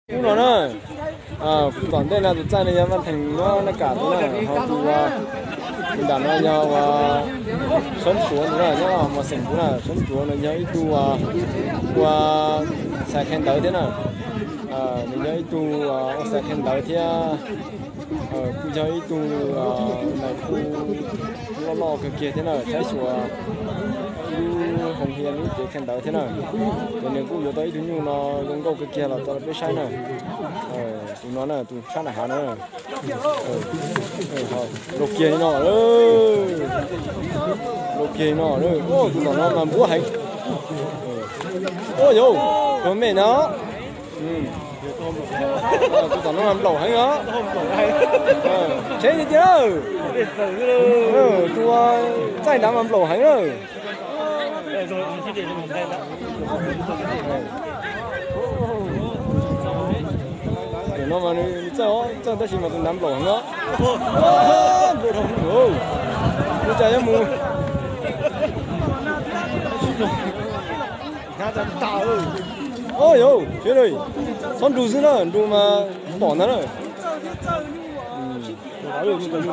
Hnub no na, kuv tom ntej no tus txaij no yog Vaj Theem nyob Naj Kam tus na, ho tus, tus nram no yog ua Soob Suav tus na, nyob Mos Xeem tus na. Soob Suav nws yog ib tug ua xais qhia ntawv thiab na, nws yog ib tug ua xais qhia ntawv thiab kuj yog ib tug nais khu loj loj kawg kiag thiab na, saib xyuas lub hoos hia lub cev qhia ntawv thiab na. Ces nws kuj yuav tau ib tug nyuj no zoo nkauj kawg kiag los tso rau peb saib na. Tus no na, tus sab nram hav no. Laus kiag li no, laus kiag li no, tus tom no mas npuab heev. Ua yau, tus me no, tus tom no mas nplaum heev os. Tsheb tiag tiag, tus txaij nrad mas nplaum heev na. Tus no mas nws txawj, txawj tab sis mas tus nrad nplaum heev os. Ua cas yuav mus. Ua yau, txhob nrug xwb na, nrug mas pom ntag na. Nrug ces pom ntag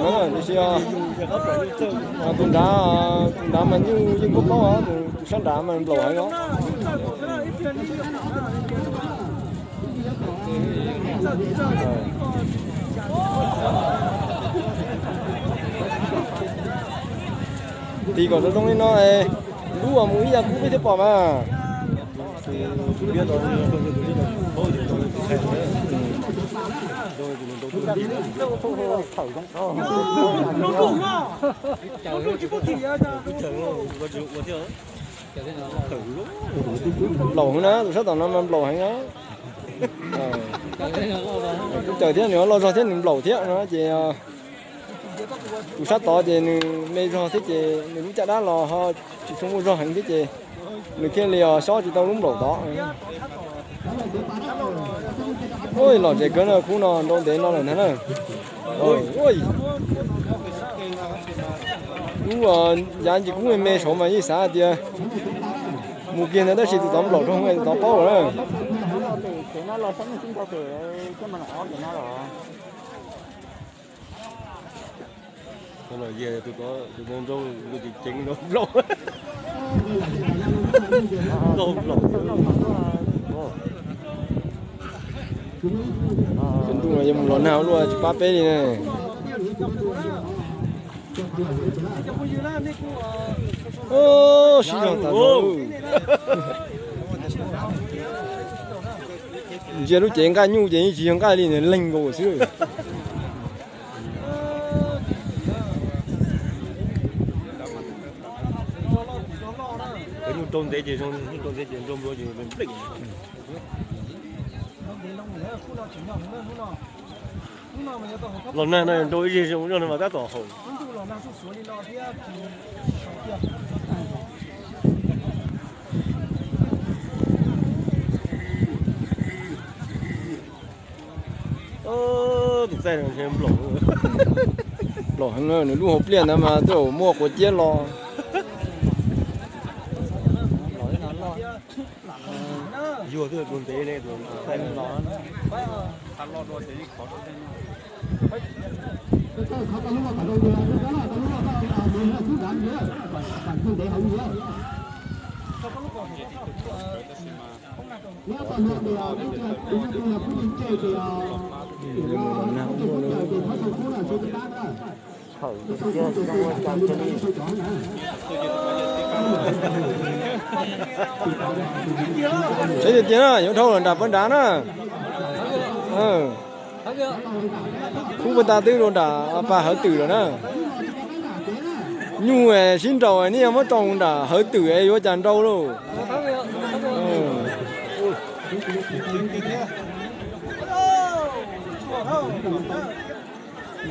na, tiam sis tus nrad, tus nrad mas nyuj yeej paub paub, tus sab nrad mas nplaum heev os. Tis kom zoo zoo li no, lub uas mus ib yam kub peb thiaj pom mas. Nplaum heev na, tus sab tom no mas nplaum heev na. Kuj cawm thiab, nws loj zog thiab nws nplaum thiab no ces tus sab tod ces nws me zog thiab ces nws lub caj dab los ho tsis tshua muaj zog heev thiab ces nws thiaj li os xob tsis tau lub nplaum tod. Ua lom zem kawg no, khub no nrau ntev no lawm ntag na. Lub yav ncig kub me me saud mas yeej xav tias mus kiag ntawd tab sis tus tod nplaum rau hauv tus tod paub lawm na. Tus ntuj no yuav mus los nag luaj tsis pab peb li ne. Sib zog tas zog. Ntsia lub cev nqaij nyuj ces yeej tsis yog nqaij li, nws leeg nkaus xwb. Nyuj rau ntev ces zoo, nyuj rau ntev ces nrau nplua ces nplej. Los nag no nrau ib zej zoo zog no mas tab tom haum. Tus txaij no nplaum, nplaum heev na, nws lub hauv pliaj ntawd mas twb muaj quav ciab los. Yuag twb tus ntev ne, tus txaij no. Saib tiag tiag na, yuav dhau los nram pab nrad na. Khub pab tab twb rau nram pas hawv twm lawm na. Nyuj sib nraus nej muab tso nram hawv twm es yuav cas nrau lauj.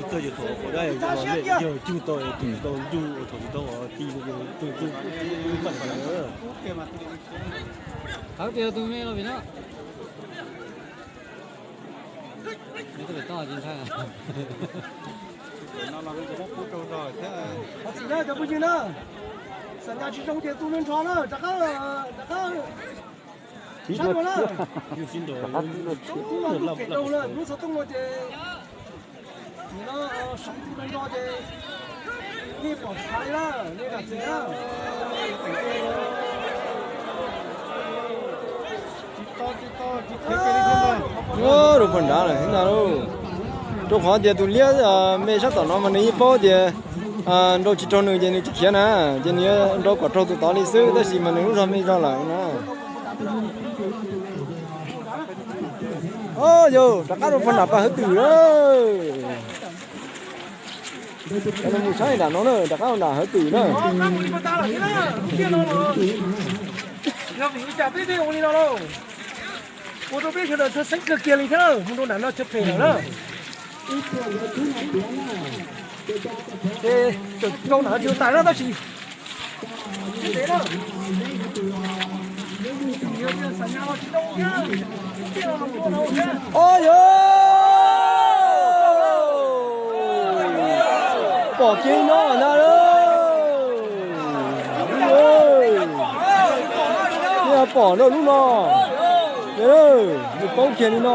Txawj yog thaum dab yog cug tau, thaum tsis tau ti, thaum tsis tau ti, thaum tsis tau ti. Txiv na, cov phooj ywg na, xam nyas tsis zoo ces tu nrho na, rov qab, rov qab. Rau pog nrad lawm thiab ntag lauj. Rau qhov tias tus liab me sab tom no mas nws yeej paub tias nrau tsis raug nws ces nws tsis khiav na, ces nws nrau kom raug tus tod li xwb, tab sis mas nws lub zog me zog lawm na. Yog rov qab rau pog nram pas hawv twm na. Mus saib nram no na, rov qab nram hawv twm na. Ua rau peb sawv daws txhawj xeeb kawg kiag li thiab, mus rau nram no txhawj phem lawm na. Ces tseem rau nram tsis tau tas na tab sis Ob yog pom kiag li no ntag lauj. Pom nrau lub no, nws paub kiag li no.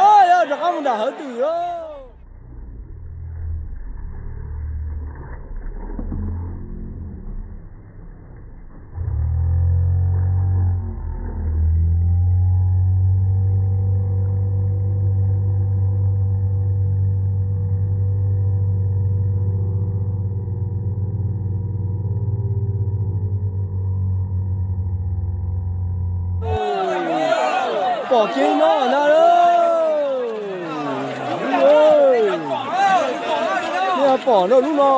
Ob yog rov qab mus nram hawv twm lauj. Pom kiag li no ntag lauj. Pom nrau lub no,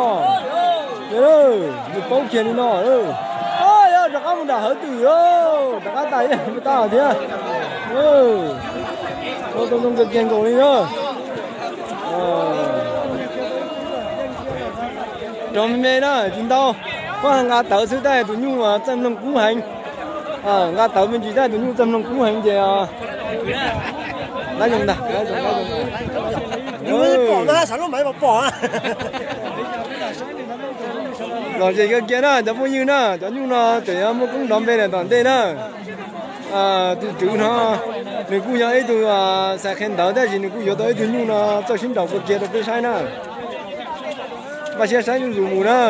nws paub kiag li no. Ob yog rov qab mus nram hawv twm lauj, rov qab tas ib tab thiab. Zoo zoo kawg kiag nkaus li na. Rog me me na tsis ntau, kuj nqa tawv xwb tab tus nyuj txawj mloog kub heev. Nqa tawv me ntsis tab tus nyuj txawj mloog kub heev ces lab zoo ntag. Lom zem kawg kiag na cov phooj ywg na, cov nyuj no tseem yuav muaj koob nrov npe lawm tom ntej na. Tus tswv no nws kuj yog ib tug xav qhia ntawv tab sis nws kuj yuav tau ib tug nyuj no txawj sib nraus kawg kiag rau peb saib na. Npaj siab saib zuj zus mus na.